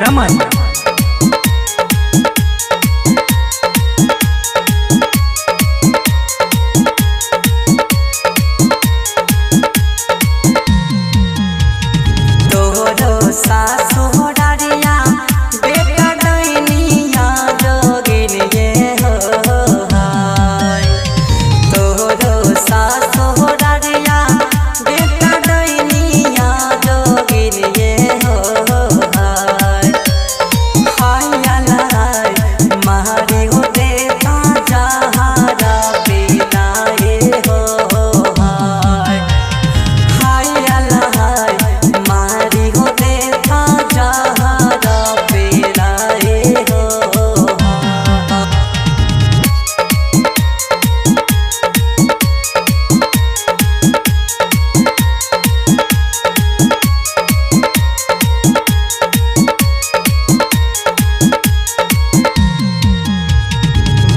रमन। तोरो सासु डरिया बेटा डैनिया जोगिन ये हो हाय। तोरो सासु डरिया बेटा डैनिया जोगिन ये हो हाय। हाय अलाय मारी हो देता जहारा पीनाए हो हाय। हाय अल्लाह मारी हो देता जहारा पेराए हो।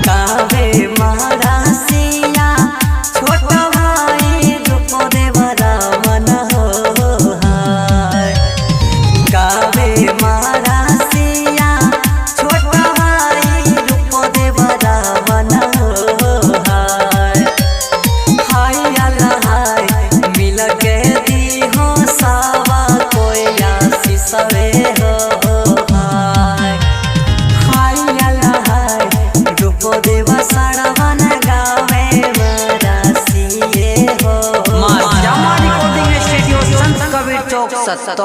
गावे महारासिया छोट भाई रूप देव रामन हो हाय। गावे महारासिया छोट भाई रूप देव रामन हो हाय। हाय अल्लाह मिल के दी हो सावा कोई आशीष रे हो हाय। हाय अल्लाह रूप देव सरवन गावे मरासिए हो। माँ श्यामा रिकॉर्डिंग स्टूडियो, संत कबीर चौक, सत्तो।